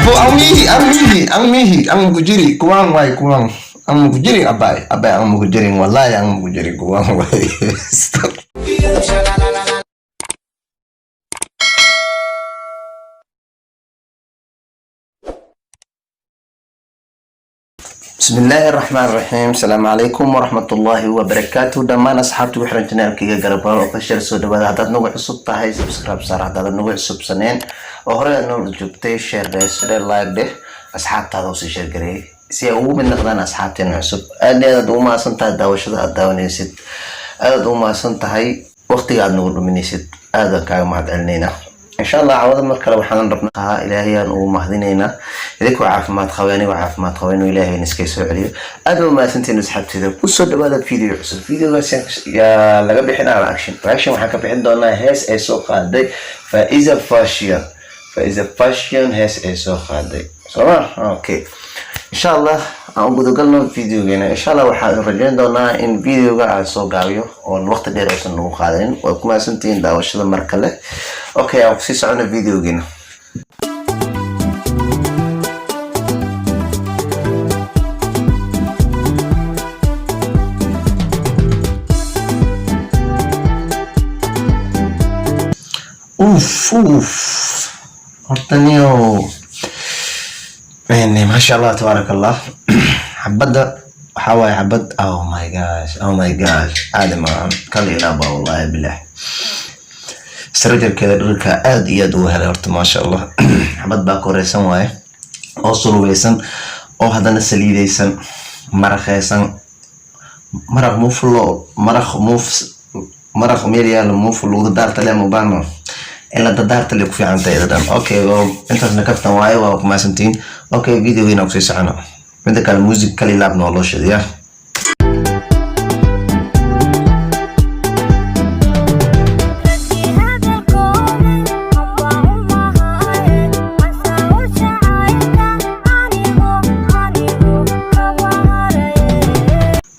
Abo ang mihi, ang mihi, ang mihi, ang mukujiri, kuwang waay kuwang. Ang mukujiri abay, abay ang mukujirin, wallahi ang mukujiri kuwang waay. Stop. Bismi illaahi raxmaan raxiim. Asalaamu calaykum waraxmatullaahi wabarakaatu. Dhammaan asxaabta ku xiran channelkayga Garabaan Official, soo dhawaada. Haddaad nagu cusub tahay, subscribe saar. Haddaadan nagu cusubsaneen oo hore aad noola joogtay, share dheh, share, like dheh, asxaabtaada usii share gareey si ay ugu mid noqdaan asxaabteena cusub. Aad iyo aad aad ugu mahadsan tahay daawashada aad daawanaysid, aad aad ugu mahadsan tahay waqtiga aad nagu dhuminaysid, aad baan kaaga mahad celinaynaa. Insha Allah cawada mar kale waxaan rabnaa, Ilaahayaan ugu mahadinaynaa, idinkoo caafimaad qabay, anigoo caafimaad qaba, inuu Ilaahay iska soo celiyo. Aad baa mahadsantiin asxaabteeda. Kusoo dhawaada video cusub. Videogaas yaa laga bixinaa reaction. Reaction waxaan ka bixin doonaa hees ay soo qaaday Faiza Fashion. Faiza Fashion hees ay soo qaaday sooma? Okay, insha Allah aan u gudagalno videogeena. Insha Allah waxaan rajayn doonaa in videoga aan soo gaabiyo oon waqti dheer uusan nagu qaadanin. Waa ku mahadsantihiin daawashada mar kale. Okay, aan kusii socono videogeena. Uf uf, horta niyo, maasha Allah, tabaaraka Allah. Xabadda waxaa waaye xabad, oh my gosh, oh my gosh, caadi maahan, kal ilaaba, wallahi bilah. Sarajarkeeda dharka aad iyo aad ugu helay horta, maasha Allah. Xabad baa koreysan waaye oo sulubeysan oo haddana saliideysan, maraqeysan, maraq muuflo, maraq muuf, maraq meel yaalo, muufo lagu dadaarta le mubano in la dadaarta le ku fiican tahay dhan. Okay, intaasna kaftan waaye, waa ku mahadsantihiin. Okay, videogiina kusii socono. Midda kale, music kali laabna waa loo shidiyaa.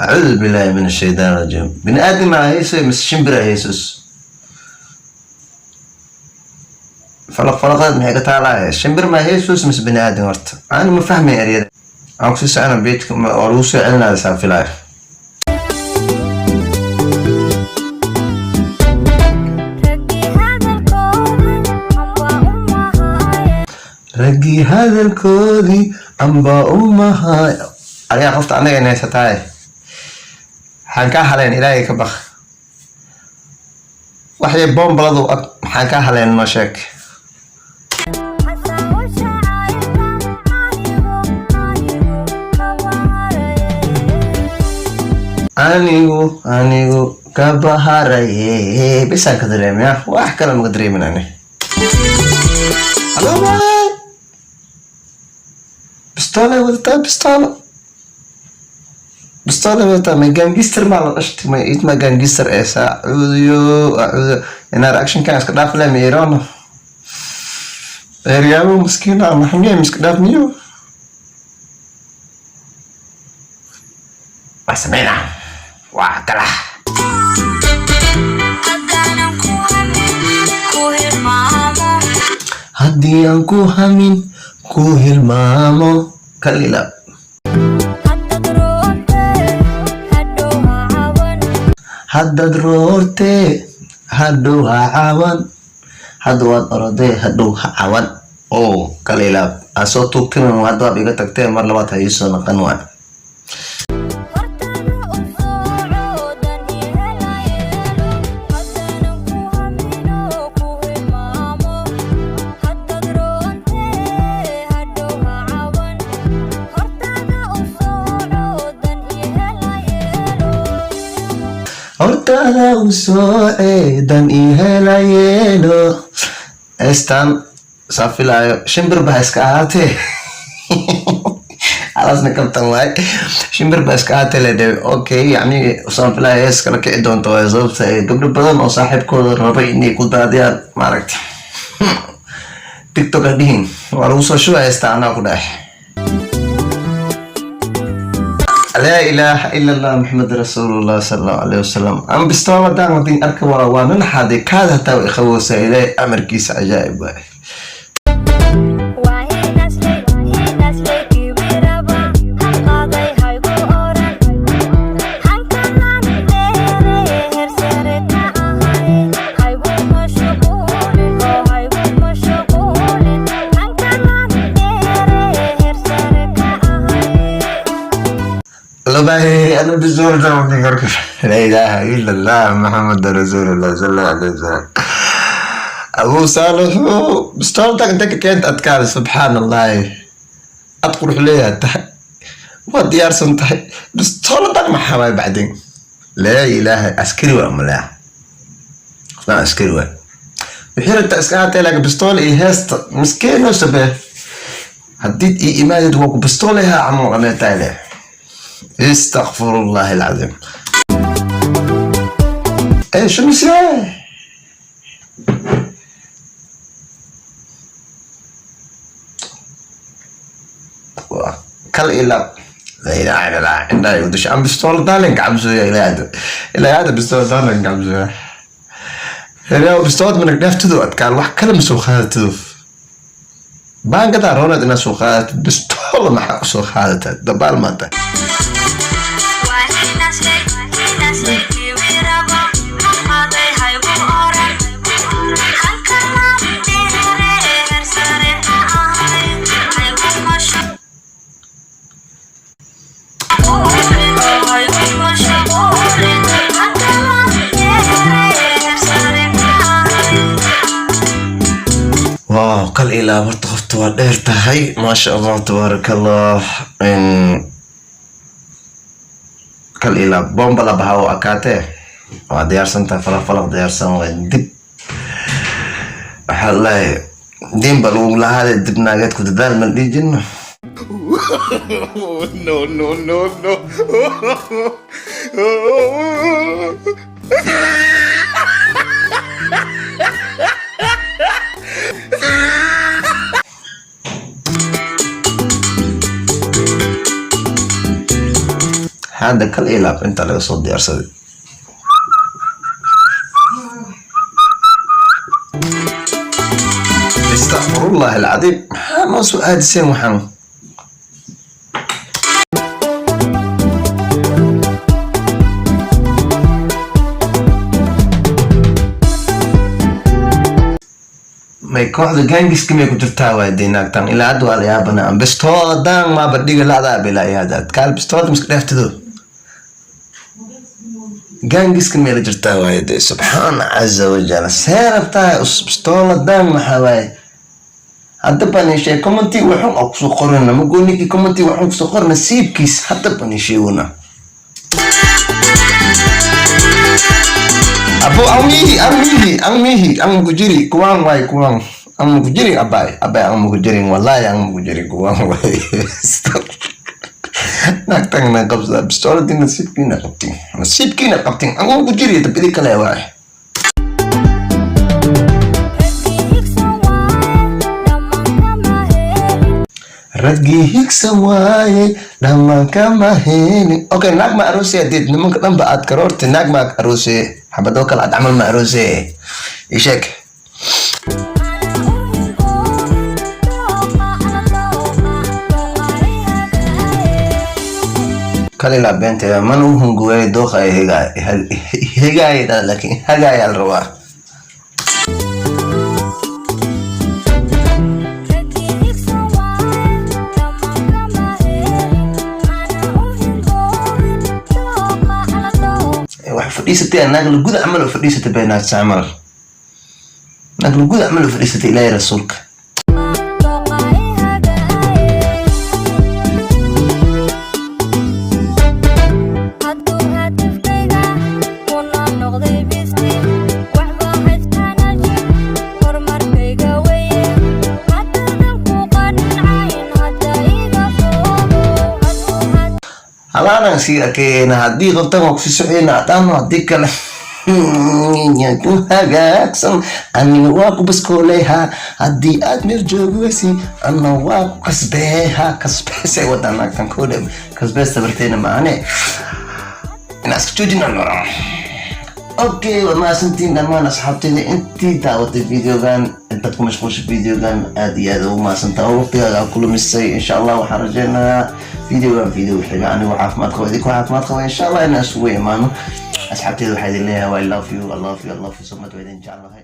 Acuudu billahi min ashaytaan rajiim. Bini aadam maa hayso mise shimbira haysos? Falaq falaqaad maxay ka taalaya? Shimbir maa haysos mise bini aadam? Horta ani ma fahmay eryada. Aan kusii socona beedka oo lagu soo celinaya saa filaayo. Raggii hadalkoodii amba umahay adigaa qofta anaga in haysataay waxaan kaa haleen. Ilaahay ka baq, waxay boombaladu ag maxaan kaa haleen? Noo sheeg. Anigu ka baharaye bisaan ka dareemaya, wax kale maka dareemin ani. Halo, bistoolay wadataa, bistoolo, bistoolay wadataa. May gangster maa la dhashtay? May itma gangster ee saacuudiyo acuudiyo inaa reactionkan iska dhaaf le miirano eeryaabo maskiina maxmiya miska dhaaf miyo waa sameynaa waa kala. Haddii aan ku hamin ku hilmaamo kalila. Haddaad roortee hadhow ha caawan, hadda waad orodee hadhow ha caawan oo kalilaab aa soo tuugtiman. Hadda waad iga tagtee, mar labaad ha iisoo naqan waay. Hortada u socoodan ihelayeelo, haddaanan ku hamino ku hilmaamo. Haddaad roontee hadhow ha cawan, hortada u socoodan ihelayeelo. Hortaada u sooceedan i helayeelo. Heestan saa filaayo shimbir baa iska ahaatee, halaasna kabtan waay, shimbir baa iska ahaatee le dhe. Okay, yacni saan filaayo hees kala kici doonto waay, sababta ay gabdho badan oo saaxiibkooda rabay inay ku daadiyaan maaragta TikTok a dhihin waa lagu soo shuba heesta. Anaa ku dhahay, laa ilaaha ila Allah, Maxamed rasuulullah sala Allahu alayhi wasalam. Aan bistooladaan hadii arka waa nanaxaaday, kaada hataa way qabowsaa. Ilaahay amarkiisa, cajaa'ib waay. Waa inasley Ana bistoolada. Laa ilaaha ila Allah, Maxamed rasuulullah sal Allahu alayhi wasalam. Abu Saalix bistoolada inta ka keenta, adkaada. Subxaan Allahi, ad qurux leeyahay tahay, waa diyaarsan tahay. Bistooladan maxaa waay bacdin? Laa ilaaha, askari waa malaa qofkaan, askari waa. Wixii rabtaa iska ahaatee, laakiin bistool iyo heesta miskeen oo sabee haddii ii imaadid waa ku bistoolahaa camal amee tahay leh. Istakfirullahi alcadiim. Ee shumisye kal ila laa ilaaha illa Allah, indhaha igu disha. Aan bistool daalin kacabsooya ilaa hadda, ilaa hadda bistool daalin kacabsooya. Helaa bistoolad manag dhaaftado, adkaan wax kale ma soo qaadatado. Baangadaa roonaad inaad soo qaadatid, bistoola maxaa u soo qaadataa? Dabaal maanta. Wow, kal ilaa. Horta qofta waa dheer tahay, maasha Allah, tabaaraka Allah. Kal ilaa bombala baha oo akaatee waa diyaarsan tahay, falaq falaq diyaarsan waa. Dib waxaa leeyahay diin ba lagu lahaade, dib naageed ku dadaal ma dhihi jirno. No, no, no, no. Hadda kal ilaab inta laga soo diyaarsaday. Astaqfirullahi alcadiim, maxaa noo soo aadiseen waxaan? May kooxda gangiska may ku jirtaa? Waa dee naagtan ilaa hadda waa la yaabana. Bistoodan maaba dhiga lacdaa bilaa iyo hadda kaal bistoolada miska dhaaftado, gangiska may la jirtaa? Waaye dee, subxaana caza wajal, see rabtaa bistooladan maxaa waaye? Hadda baan sheeg commenti waxun oo kusoo qorina magooninkii, commenti waxun kusoo qorina siibkiis. Hadda baan sheeguna abo ang mihi ang mihi ang mihi ang mukujiri kuwang waay kuwang ang mukujiri abay abay ang mukujirin, wallahi ang mukujiri kuwang waay. Naagtan na qabsada bistooladii, nasiibkiina qabtin, nasiibkiina qabtin, ang mukujiri dabidi kale waay. Raggii higsan waaye dhammaan kama helin. Raggii higsan waaye dhammaan kama helin. Okay, naag ma aroosay hadid nimanka dhan ba aad karoortay, naag ma aroosay, xabadoo kale aad camal ma aroosay, ii sheeg. Mana u hingoobin dooqa alla dooqa dooqa i hagaaye. Kalila beenteeda mana u hunguweey dooqa ay hegaay, laakiin hagaaya la rabaa. Raggii higsan waaye dhammaan kama helin. Mana u hingoobin dooqa alla dooqa. Wax fadhiisatay naag la guda camal oo fadhiisatay beenaad camal, naag la guda camal oo fadhiisatay, Ilaahay rasuulka. Dooqa i hagaaye. Hadduu hatifkayga kuna noqday bisti, waxba haystaanaji horumarkayga weye. Haddaadan ku qancayn hadda iga fogo. Hadduu Halaanan sii arkayna haddii qabtan waa kusii soceyna, haddaanu haddii kale ku hagaagsan aniga waa ku baskooleha. Haddii aad meel joogeysi ana waa ku kasbeeha, kasbeesay wadaa naagtan koodhe, kasbeesta barteyna maahane inaan iska joojinaan noraa. Okay, waad mahadsantiin dhammaan asxaabteyda intii daawatay videogan, intaad ku mashquulshay videogan, aad iyo aad ugu mahadsantaa oo waqtigaaga aad ku lumisay. Insha Allah waxaan rajeynayaa videogan video xiga anigu caafimaad qaba, idinku caafimaad qaba, insha Allah inaan isugu imaano. Asxaabteyda waxaa idin leeyahay, I love you, I love you, I love you so much. Waa idin jeclahay.